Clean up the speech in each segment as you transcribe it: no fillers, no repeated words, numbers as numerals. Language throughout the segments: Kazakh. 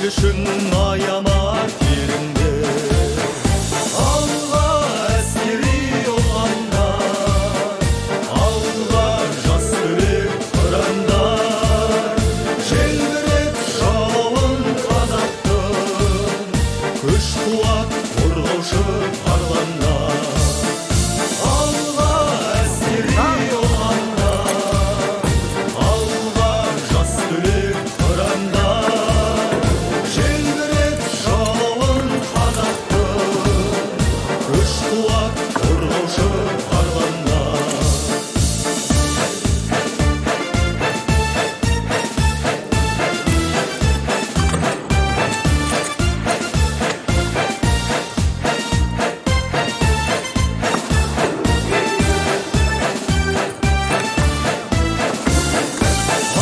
Үшін аяма теріңді. Алға, әскери ұландар, алға, жас түлек ұрандар, желбірет жалауын қазақтың, күш қуат қорғаушы арландар. Алға, әскери ұландар, алға, жас түлек ұрандар, желбірет жалауын қазақтың, күш қуат қорғаушы арландар.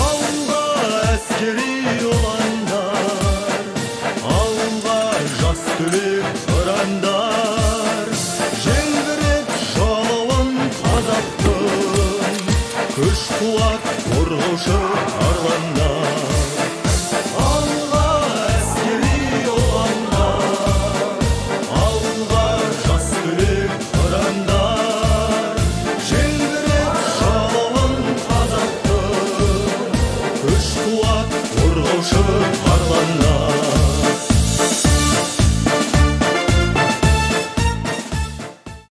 Алға, әскери ұландар, алға, жас түлек ұрандар, желбірет жалауын қазақтың, күш қуат қорғаушы арландар.